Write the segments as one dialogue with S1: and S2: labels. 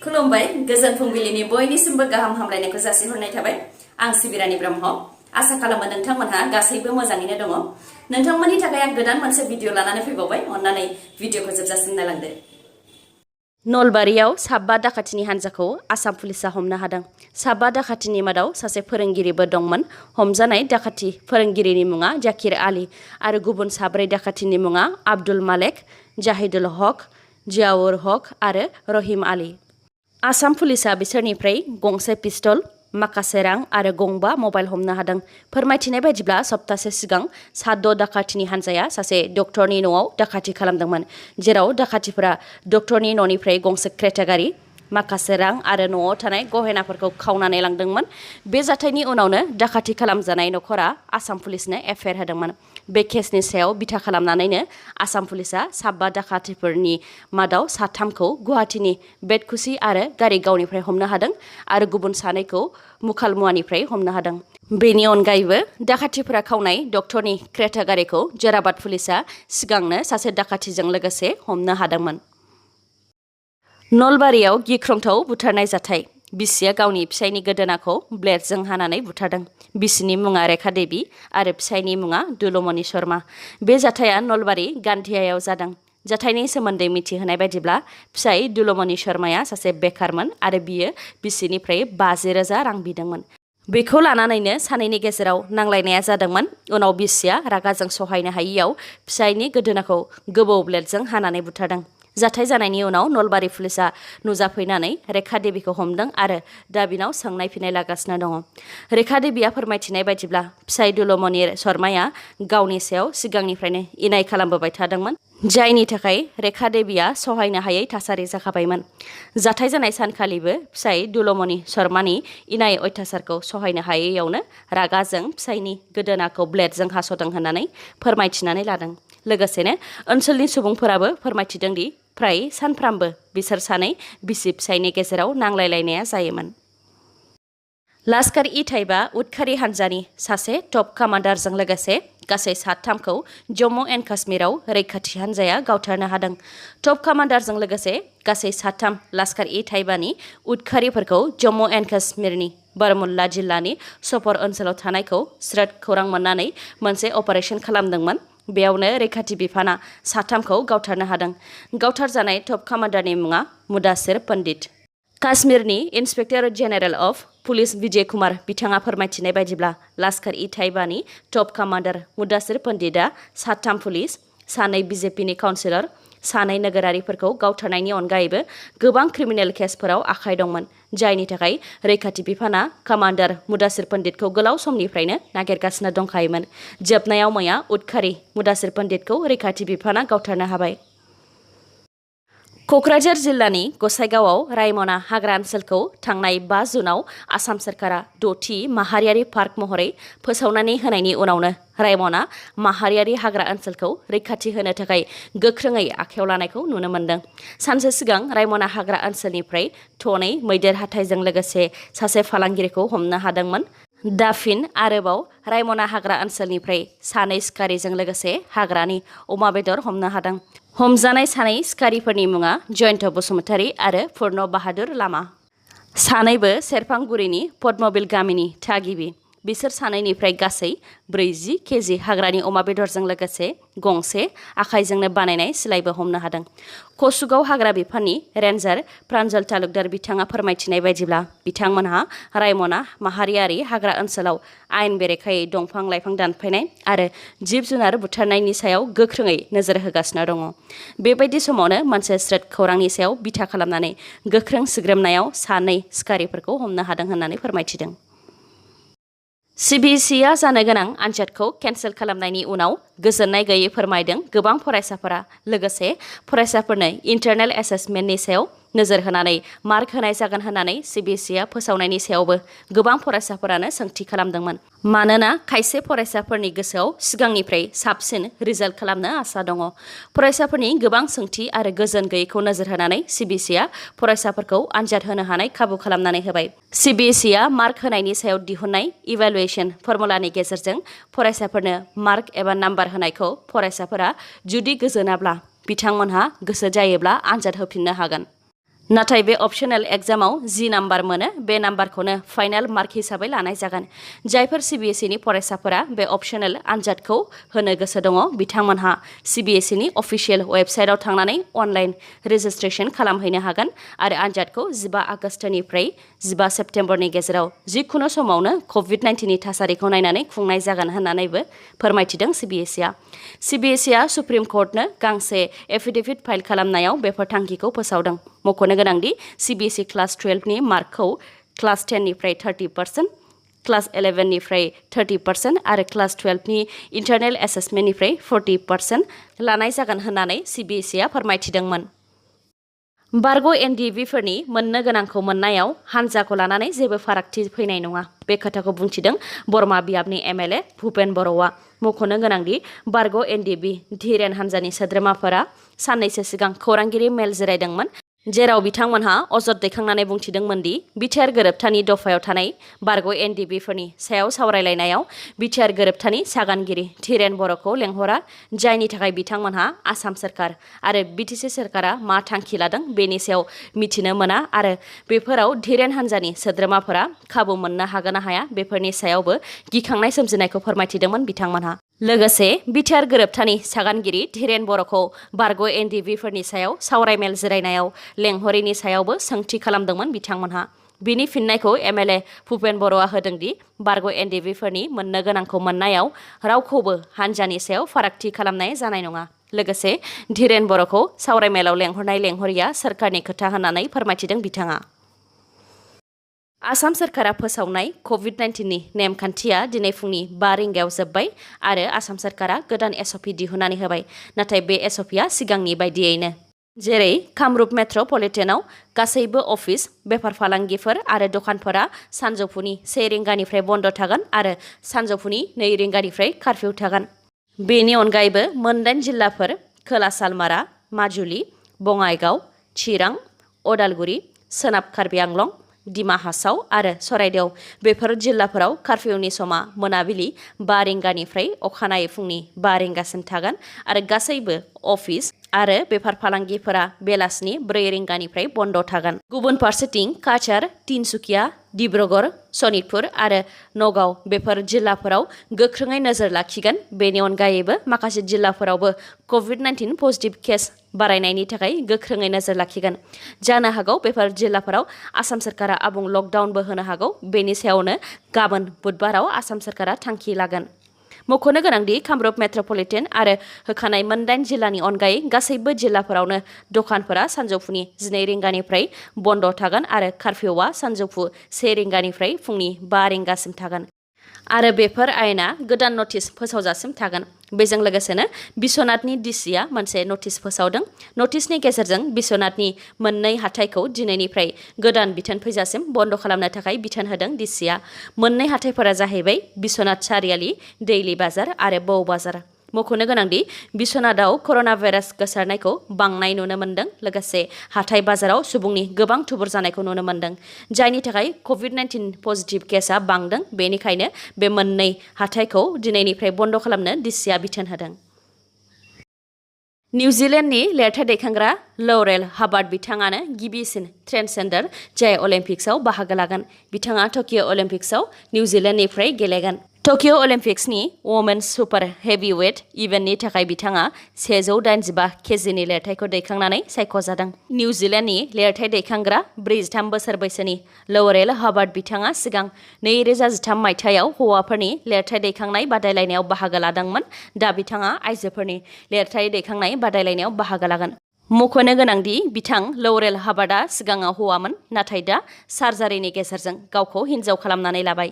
S1: खुलुमबाय गोजोन फुंबिलिनि बयनिसिमबो गाहाम हामलायनायखौ जासिहरनाय थाबाय आं सिबिरानि ब्रह्म आसा खालामो नोंथांमोनहा गासैबो मोजाङैनो दङ नोंथांमोननि थाखाय आं गोदान मोनसे भिडिअ लानानै फैबावबाय अन्नानै भिडिअखौ जोबजासिम नायलांदो नलबारियाव साबा दाखाथिनि हान्जाखौ आसाम पुलिसा हमनो हादों साबा दाखाथिनि मादाव सासे फोरोंगिरिबो दंमोन हमजानाय दाखाथि फोरोंगिरिनि मुङा जाकिर आली आरो गुबुन साब्रै दाखाथिनि मुङा आब्दुल मालेक जाहिदुल हक जियाउर हक आरो रहिम आली आसाम पुलिसा बिसोरनिफ्राय गंसे पिस्तल माखासे रां आरो गंबा मबाइल हमनो हादों फोरमायथिनाय बायदिब्ला सप्तासे सिगां साद' दाखाथिनि हान्जाया सासे डक्टरनि न'आव दाखाथि खालामदोंमोन जेराव दाखाथिफोरा डक्टरनि न'निफ्राय गंसे क्रेटा गारि माखासे रां आरो न'आव थानाय गहेनाफोरखौ खावनानै लांदोंमोन बे जाथायनि उनावनो दाखाथि खालामजानाय नखरा आसाम पुलिसनो एफआइआर होदोंमोन बे केसनि सायाव बिथा खालामनानैनो आसाम पुलिसा साबा दाखाथिफोरनि मादाव साथामखौ गुवाहाटीनि बेदकुसि आरो गारिगावनिफ्राय हमनो हादों आरो गुबुन सानैखौ मुखालमुवानिफ्राय हमनो हादों बेनि अनगायैबो दाखाथिफोरा खावनाय डक्टरनि क्रेटा गारिखौ जोराबाद पुलिसा सिगांनो सासे दाखाथिजों लोगोसे हमनो हादोंमोन नलबारियाव गिख्रंथाव बुथारनाय जाथाय बिसिया गावनि फिसायनि गोदोनाखौ ब्लेडजों हानानै बुथारदों बिसिनि मुङा रेखा देबी आरो फिसायनि मुङा दुलुमणि शर्मा बे जाथाया नलबारि गान्धियायाव जादों जाथायनि सोमोन्दै मिथिहोनाय बायदिब्ला फिसाय दुलुमणि शर्माया सासे बेखारमोन आरो बियो बिसिनिफ्राय 50,000 रां बिदोंमोन बेखौ लानानैनो सानैनि गेजेराव नांलायनाया जादोंमोन उनाव बिसिया रागाजों सहायनो हायियाव फिसायनि गोदोनाखौ गोबौ ब्लेडजों हानानै बुथारदों जाथाय जानायनि उनाव नलबारि पुलिसा नुजाफैनानै रेखा देबीखौ हमदों आरो दा बिनाव सोंनाय फिननाय लागासिनो दङ रेखा देबीया फोरमायथिनाय बायदिब्ला फिसाय दुलुमणि शर्माया गावनि सायाव सिगांनिफ्रायनो इनाय खालामबोबाय थादोंमोन जायनि थाखाय रेखा देबीया सहायनो हायै थासारि जाखाबायमोन जाथाय जानाय सानखालिबो फिसाय दुलुमणि शर्मानि इनाय अयथासारखौ सहायनो हायैयावनो रागाजों फिसायनि गोदोनाखौ ब्लेडजों हास'दों होननानै फोरमायथिनानै लादों लोगोसेनो ओनसोलनि सुबुंफोराबो फोरमायथिदों दि फ्राय सानफ्रामबो बिसोर सानै बिसि फिसायनि गेजेराव नांलायलायनाया जायोमोन लास्कार-इ-ताइबा उदखारि हान्जानि सासे टप कामान्डारजों लोगोसे गासै साथामखौ जम्मु एन्ड काश्मीराव रैखाथि हान्जाया गावथारनो हादों टप कामान्डारजों लोगोसे गासै साथाम लास्कार-इ-ताइबानि उदखारिफोरखौ जम्मु एन्ड काश्मीरनि बारामुल्ला जिल्लानि सपर ओनसोलाव थानायखौ स्रोद खौरां मोननानै मोनसे अपारेशन खालामदोंमोन बेयावनो रैखाथि बिफाना साथामखौ गावथारनो हादों गावथारजानाय टप कामान्डारनि मुङा मुदासिर पण्डित काश्मीरनि inspector general of police Vijay Kumar बिथाङा फोरमायथिनाय बायदिब्ला लास्कार-इ-ताइबानि टप कामान्डार मुदासिर पण्डितआ साथाम पुलिस सानै बिजेपिनि काउन्सिलर सानै नोगोरारिफोरखौ गावथारनायनि अनगायैबो गोबां क्रिमिनेल केसफोराव आखाइ दंमोन जायनि थाखाय रैखाथि बिफाना कामान्डार मुदासिर पण्डितखौ गोलाव समनिफ्रायनो नागिरगासिनो दंखायोमोन जोबनायाव मैया उदखारि मुदासिर पण्डितखौ रैखाथि बिफाना गावथारनो हाबाय क'क्राझार जिल्लानि गसाइगावआव रायमना हाग्रा ओनसोलखौ थांनाय 5 जुनाव आसाम सोरखारा 6थि माहारियारि पार्क महरै फोसावनानै होनायनि उनावनो रायमना माहारियारि हाग्रा ओनसोलखौ रैखाथि होनो थाखाय गोख्रोङै आखायाव लानायखौ नुनो मोन्दों सानसे सिगां रायमना हाग्रा ओनसोलनिफ्राय थनै मैदेर हाथाइजों लोगोसे सासे फालांगिरिखौ हमनो हादोंमोन दाफिन आरोबाव रायमना हाग्रा ओनसोलनिफ्राय सानै सिखारिजों लोगोसे हाग्रानि अमा बेदर हमनो हादों हमजानाय सानै सिखारिफोरनि मुङा जयन्त बसुमतारी आरो पुर्ण बाहादुर लामा सानैबो सेरफांगुरिनि पद्मबिल गामिनि थागिबि बिसोर सानैनिफ्राय गासै 40 केजि हाग्रानि अमा बेदरजों लोगोसे गंसे आखाइजोंनो बानायनाय सिलाइबो हमनो हादों कसुगाव हाग्रा बिफाननि रेन्जार प्रान्जल तालुकदार बिथाङा फोरमायथिनाय बायदिब्ला बिथांमोनहा रायमना माहारियारि हाग्रा ओनसोलाव आयेन बेरेखायै दंफां लाइफां दानफायनाय आरो जिब जुनार बुथारनायनि सायाव गोख्रोङै नोजोर होगासिनो दङ बेबायदि समावनो मोनसे स्रोद खौरांनि सायाव बिथा खालामनानै गोख्रों सिग्रोमनायाव सानै सिखारिफोरखौ हमनो हादों होननानै फोरमायथिदों सिबिएसइआ जानो गोनां आनजादखौ केन्सेल खालामनायनि उनाव गोजोननाय गैयै फोरमायदों गोबां फरायसाफोरा लोगोसे फरायसाफोरनो इन्टारनेल एसेसमेन्टनि सायाव नोजोर होनानै मार्क होनाय जागोन होननानै सिबिएसइआ फोसावनायनि सायावबो गोबां फरायसाफोरानो सोंथि खालामदोंमोन मानोना खायसे फरायसाफोरनि गोसोआव सिगांनिफ्राय साबसिन रिजाल्ट खालामनो आसा दङ फरायसाफोरनि गोबां सोंथि आरो गोजोन गैयैखौ नोजोर होनानै सिबिएसइआ फरायसाफोरखौ आनजाद होनो हानाय खाबु खालामनानै होबाय सिबिएसइआ मार्क होनायनि सायाव दिहुननाय इभालुएसन फर्मुलानि गेजेरजों फरायसाफोरनो मार्क एबा नाम्बार होनायखौ फरायसाफोरा जुदि गोजोनाब्ला बिथांमोनहा गोसो जायोब्ला आनजाद होफिननो हागोन नाथाय बे अपसनेल एग्जामाव जि नाम्बार मोनो बे नाम्बारखौनो फाइनाल मार्क हिसाबै लानाय जागोन। जायफोर CBSE नि फरायसाफोरा बे अपसनेल आनजादखौ होनो गोसो दङ बिथांमोनहा CBSE नि अफिसियेल वेबसाइटआव थांनानै अनलाइन रेजिस्ट्रेशन खालामहैनो हागोन आरो आनजादखौ 15 आगस्तनिफ्राय 15 सेप्तेम्बरनि गेजेराव जिखुनु समावनो COVID-19 नि थासारिखौ नायनानै खुंनाय जागोन होननानैबो फोरमायथिदों CBSE आ। CBSE आ सुप्रिम कर्टनो गांसे एफिडेभिट फाइल खालामनायाव बेफोर थांखिखौ फोसावदों। मख'नो गोनांदि CBSE क्लास 12 नि मार्कखौ क्लास 10 निफ्राय 30%, क्लास 11 निफ्राय 30% आरो क्लास 12 नि इन्टारनेल एसेसमेन्टनिफ्राय 40% लानाय जागोन होननानै CBSE आ फोरमायथिदोंमोन। बारग' NDB फोरनि मोननो गोनांखौ मोननायाव हानजाखौ लानानै जेबो फारागथि फैनाय नङा। बे खोथाखौ बुंथिदों बरमा बियाबनि MLA भुपेन बर'आ। मख'नो गोनांदि बारग' NDB धीरेन हानजानि सोद्रोमाफोरा साननैसो सिगां खौरांगिरि मेल जिरायदोंमोन, जेराव बिथांमोनहा अजद दैखांनानै बुंथिदोंमोन दि बिटिआर गोरोबथानि दफायाव थानाय बारग' NDB फोरनि सायाव सावरायलायनायाव बिटिआर गोरोबथानि सागानगिरि धीरेन बर'खौ लेंहरा, जायनि थाखाय बिथांमोनहा आसाम सोरखार आरो BTC सोरखारा मा थांखि लादों बेनि सायाव मिथिनो मोना आरो बेफोराव धीरेन हानजानि सोद्रोमाफोरा खाबु मोननो हागोन ना हाया बेफोरनि सायावबो गिखांनाय सोमजिनायखौ फोरमायथिदोंमोन बिथांमोनहा। लोगोसे बिटिआर गोरोबथानि सागानगिरि धीरेन बर'खौ बारग' NDB फोरनि सायाव सावरायमेल जिरायनायाव लेंहरिनि सायावबो सोंथि खालामदोंमोन बिथांमोनहा। बिनि फिननायखौ MLA भुपेन बर'आ होदोंदि बारग' NDB फोरनि मोननो गोनांखौ मोननायाव रावखौबो हानजानि सायाव फारागथि खालामनाय जानाय नङा। लोगोसे धीरेन बर'खौ सावरायमेलाव लेंहरनाय लेंहरिया सोरखारनि खोथा होननानै फोरमायथिदों बिथाङा। आसाम सोरखारा फोसावनाय COVID-19 नि नेमखान्थिया दिनै फुंनि 5 रिंगायाव जोब्बाय आरो आसाम सोरखारा गोदान SOP दिहुननानै होबाय। नाथाय बे SOP आ सिगांनि बायदियैनो। जेरै कामरुप मेट्र'पलिटेनाव गासैबो अफिस, बेफार फालांगिफोर आरो दखानफोरा सानजौफुनि 1 रिंगानिफ्राय बन्द थागोन आरो सानजौफुनि 2 रिंगानिफ्राय कारफिउ थागोन। बेनि अनगायैबो मोन8 जिल्लाफोर खोला सालमारा, माजुलि, बङाइगाव, चिरां, अदालगुरि, सोनाब कार्बि आंलं, दिमा हासाव आरो सराइदेव बेफोर जिल्लाफोराव कारफिउनि समा मोनाबिलि 5 रिंगानिफ्राय अखानायै फुंनि 5 रिंगासिम थागोन आरो गासैबो अफिस आरो बेफार फालांगिफोरा बेलासिनि 4 रिंगानिफ्राय बन्द थागोन। गुबुन फारसेथिं काछार, तिनसुकिया, डिब्रुगड़, सनितपुर आरो नगाव बेफोर जिल्लाफोराव गोख्रोङै नोजोर लाखिगोन। बेनि अनगायैबो माखासे जिल्लाफोरावबो COVID-19 पजिटिभ केस बारायनायनि थाखाय गोख्रोङै नोजोर लाखिगोन। जानो हागौ बेफोर जिल्लाफोराव आसाम सोरखारा आबुं लकडाउनबो होनो हागौ। बेनि सायावनो गाबोन बुधबाराव आसाम सोरखारा थांखि लागोन। मख'नो गोनांदि कामरुप मेट्र'पलिटेन आरो होखानाय मोन8 जिल्लानि अनगायै गासैबो जिल्लाफोरावनो दखानफोरा सानजौफुनि 12 रिंगानिफ्राय बन्द थागोन आरो कारफिउआ सानजौफु 1 रिंगानिफ्राय फुंनि 5 रिंगासिम थागोन आरो बेफोर आयेना गोदान नटिस फोसावजासिम थागोन। बेजों लोगोसेनो बिश्वनाथनि DCआ मोनसे नटिस फोसावदों। नटिसनि गेजेरजों बिश्वनाथनि मोननै हाथाइखौ दिनैनिफ्राय गोदान बिथोन फैजासिम बन्द खालामनो थाखाय बिथोन होदों DCआ। मोननै हाथाइफोरा जाहैबाय बिश्वनाथ सारियाली, दैली बाजार आरो बौ बाजार। मख'नो गोनांदि बिश्वनाथआव कर'ना भाइरास गोसारनायखौ बांनाय नुनो मोन्दों। लोगोसे हाथाइ बाजाराव सुबुंनि गोबां थुबुर जानायखौ नुनो मोन्दों, जायनि थाखाय COVID-19 पजिटिभ केसआ बांदों। बेनिखायनो बे मोननै हाथाइखौ दिनैनिफ्राय बन्द खालामनो DCआ बिथोन होदों। निउजिलेन्डनि लिरथाय दैखांग्रा लौरेल हाबार्ड बिथाङानो गिबिसिन ट्रेन्सजेन्डार जाय अलिम्पिक्सआव बाहागो लागोन। बिथाङा टकिय' अलिम्पिक्सआव निउजिलेन्डनिफ्राय गेलेगोन। टकिय' अलिम्पिक्सनि वमेन्स सुपार हेभिवेट इभेन्टनि थाखाय बिथाङा 185 केजिनि लिरथायखौ दैखांनानै सायख'जादों। निउजिलेन्डनि लिरथाय दैखांग्रा 43 बोसोर बैसोनि लौरेल हाबार्ड बिथाङा सिगां 2013 मायथाइयाव हौवाफोरनि लिरथाय दैखांनाय बादायलायनायाव बाहागो लादोंमोन। दा बिथाङा आइजोफोरनि लिरथाय दैखांनाय बादायलायनायाव बाहागो लागोन। मख'नो गोनांदि बिथां लौरेल हाबार्डआ सिगाङाव हौवामोन, नाथाय दा सार्जारिनि गेजेरजों गावखौ हिन्जाव खालामनानै लाबाय,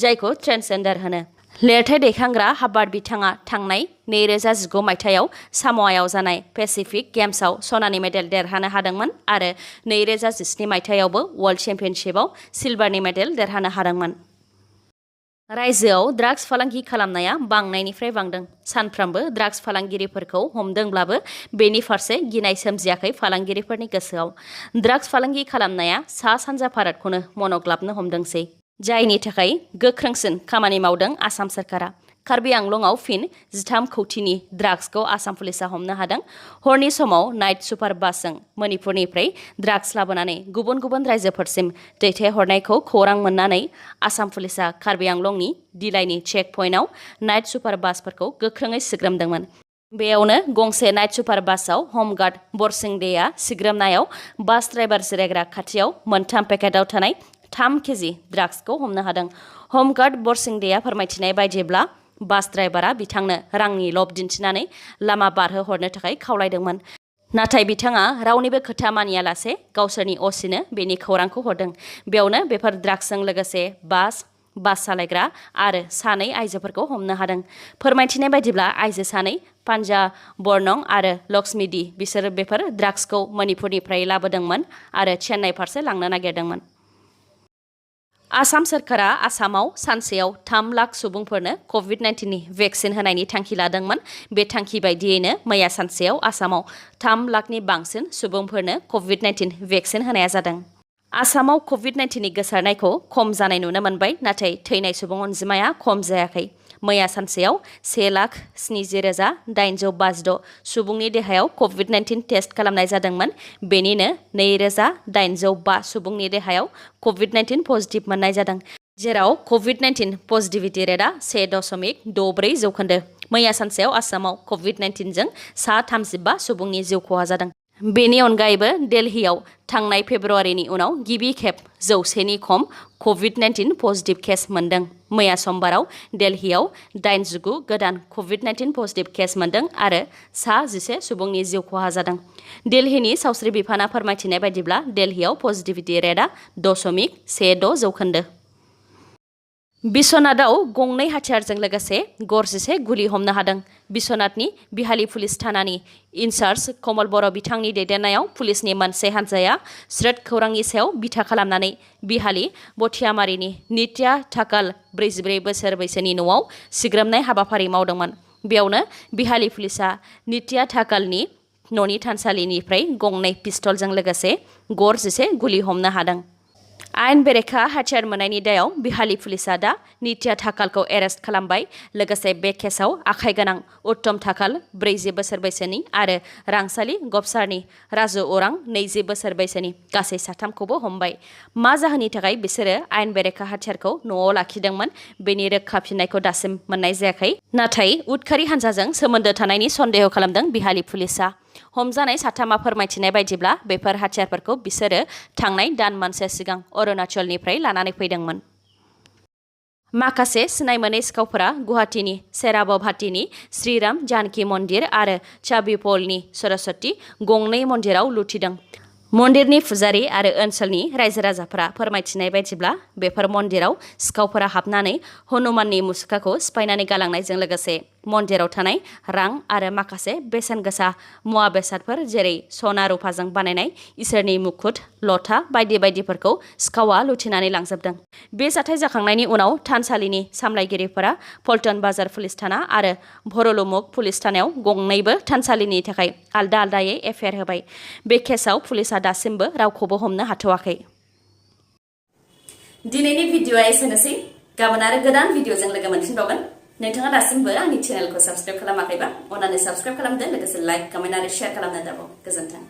S1: जायखौ ट्रेन्सजेन्डार होनो। लिरथाय दैखांग्रा हाबार्ड बिथाङा थांनाय 2019 मायथाइयाव साम'आयाव जानाय पेसिफिक गेम्सआव सनानि मेडेल देरहानो हादोंमोन आरो 2017 मायथाइयावबो वर्ल्ड चेम्पियनशिपआव सिलभारनि मेडेल देरहानो हादोंमोन। रायजोआव ड्राग्स फालांगि खालामनाया बांनायनिफ्राय बांदों। सानफ्रोमबो ड्राग्स फालांगिरिफोरखौ हमदोंब्लाबो बेनि फारसे गिनाय सोमजियाखै फालांगिरिफोरनि गोसोआव। ड्राग्स फालांगि खालामनाया सा-सानजा भारतखौनो मन'ग्लाबनो हमदोंसै, जायनि थाखाय गोख्रोंसिन खामानि मावदों आसाम सोरखारा। कार्बि आंलंआव फिन 13 कौटिनि ड्राग्सखौ आसाम पुलिसा हमनो हादों। हरनि समाव नाइट सुपार बासजों मणिपुरनिफ्राय ड्राग्स लाबोनानै गुबुन गुबुन रायजोफोरसिम दैथायहरनायखौ खौरां मोननानै आसाम पुलिसा कार्बि आंलंनि दिलाइनि चेक पइन्टआव नाइट सुपार बासफोरखौ गोख्रोङै सिग्रोमदोंमोन। बेयावनो गंसे नाइट सुपार बासआव हमगार्ड बरसिंडेआ सिग्रोमनायाव बास ड्राइभार जिरायग्रा खाथियाव मोनथाम पेकेटआव थानाय 3 केजि ड्राग्सखौ हमनो हादों। हमगार्ड बरसिंडेआ फोरमायथिनाय बायदिब्ला बास ड्राइभारा बिथांनो रांनि लब दिन्थिनानै लामा बारहोहरनो थाखाय खावलायदोंमोन। नाथाय बिथाङा रावनिबो खोथा मानियालासे गावसोरनि असिनो बेनि खौरांखौ हरदों। बेयावनो बेफोर ड्राग्सजों लोगोसे बास सालायग्रा आरो 2 आइजोफोरखौ हमनो हादों। फोरमायथिनाय बायदिब्ला आइजो 2 पान्जा बर्नं आरो लक्ष्मी डी बिसोर बेफोर ड्राग्सखौ मणिपुरनिफ्राय लाबोदोंमोन आरो चेन्नाइ फारसे लांनो नागिरदोंमोन। आसाम सोरखारा आसामाव सानसेयाव 3 लाख सुबुंफोरनो कभिड-19 नि भेक्सिन होनायनि थांखि लादोंमोन। बे थांखि बायदियैनो मैया सानसेयाव आसामाव 3 लाखनि बांसिन सुबुंफोरनो कभिड-19 भेक्सिन होनाया जादों। आसामाव कभिड-19 नि गोसारनायखौ खम जानाय नुनो मोनबाय, नाथाय थैनाय सुबुं अनजिमाया खम जायाखै। मैया सानसेयाव 1,70,856 सुबुंनि देहायाव कभिड-19 टेस्ट खालामनाय जादोंमोन। बेनिनो 2,805 सुबुंनि देहायाव कभिड-19 पजिटिभ मोननाय जादों, जेराव कभिड-19 पजिटिभिटि रेटआ 1.64%। मैया सानसेयाव आसामाव कभिड-19 जों 35 सुबुंनि जिउ खहा जादों। बेनि अनगायैबो दिल्लीयाव थांनाय फेब्रुवारिनि उनाव गिबि खेब 100नि खम कभिड-19 पजिटिभ केस मोनदों। मैया समबाराव दिल्लीयाव 89 गोदान कभिड-19 पजिटिभ केस मोनदों आरो 11 सुबुंनि जिउ खहा जादों। दिल्लीनि सावस्रि बिफाना फोरमायथिनाय बायदिब्ला दिल्लीयाव पजिटिभिटि रेटआ 0.16%। बिश्वनाथआव 2 हाथियारजों लोगोसे गरजिसे गुलि हमनो हादों। बिश्वनाथनि बिहाली पुलिस थानानि इनचार्ज कमल बर' बिथांनि दैदेननायाव पुलिसनि मोनसे हान्जाया श्रोत खौरांनि सायाव बिथा खालामनानै बिहाली बथियामारिनि नित्या ठाकाल 44 बोसोर बैसोनि न'आव सिग्रोमनाय हाबाफारि मावदोंमोन। बेयावनो बिहाली पुलिसा नित्या ठाकालनि न'नि थानसालिनिफ्राय 2 पिस्तलजों लोगोसे गरजिसे गुलि हमनो हादों। आयेन बेरेखा हाथियार मोननायनि दायाव बिहाली पुलिसा दा नित्या ठाकालखौ एरेस्ट खालामबाय। लोगोसे बे केसाव आखाइ गोनां उत्तम ठाकाल 40 बोसोर बैसोनि आरो रांसालि गबसारनि राजु अरां 20 बोसोर बैसोनि गासै 3खौबो हमबाय। मा जाहोननि थाखाय बिसोरो आयेन बेरेखा हाथियारखौ न'आव लाखिदोंमोन बेनि रोखा फिननायखौ दासिम मोननाय जायाखै। नाथाय उदखारि हान्जाजों सोमोन्दो थानायनि सन्देह खालामदों बिहाली पुलिसा। हमजानाय 3आ फोरमायथिनाय बायदिब्ला बेफोर हाथियारफोरखौ बिसोरो थांनाय दान मोनसे सिगां अरुणाचलनिफ्राय लानानै फैदोंमोन। माखासे सिनाय मोनै सिखावफोरा गुवाहाटीनि सेराबभाटीनि श्रीराम जानकी मन्दिर आरो चाबिपलनि सरस्वती 2 मन्दिराव लुथिदों। मन्दिरनि फुजारि आरो ओनसोलनि रायजो राजाफोरा फोरमायथिनाय बायदिब्ला बेफोर मन्दिराव सिखावफोरा हाबनानै हनुमाननि मुसुखाखौ सिफायनानै गालांनायजों लोगोसे मन्दिराव थानाय रां आरो माखासे बेसेन गोसा मुवा बेसादफोर जेरै सना रुफाजों बानायनाय इसोरनि मुकुट, लथा बायदि बायदिफोरखौ सिखावा लुथिनानै लांजोबदों। बे जाथाय जाखांनायनि उनाव थानसालिनि सामलायगिरिफोरा पल्टन बाजार पुलिस थाना आरो भरलुमुग पुलिस थानायाव 2बो थानसालिनि थाखाय आलदा आलदायै एफआइआर होबाय। बे केसाव पुलिसा दासिमबो रावखौबो हमनो हाथ'वाखै। दिनैनि भिडिअआ एसेनोसै। गाबोन आरो गोदान भिडिअजों लोगो मोनफिनबावगोन। नोंथाङा दासिमबो आंनि चेनेलखौ साबस्क्राइब खालामाखैबा अन्नानै साबस्क्राइब खालामदो, लोगोसे लाइक, कमेन्ट आरो शेयार खालामनो दाबाव। गोजोन्थों।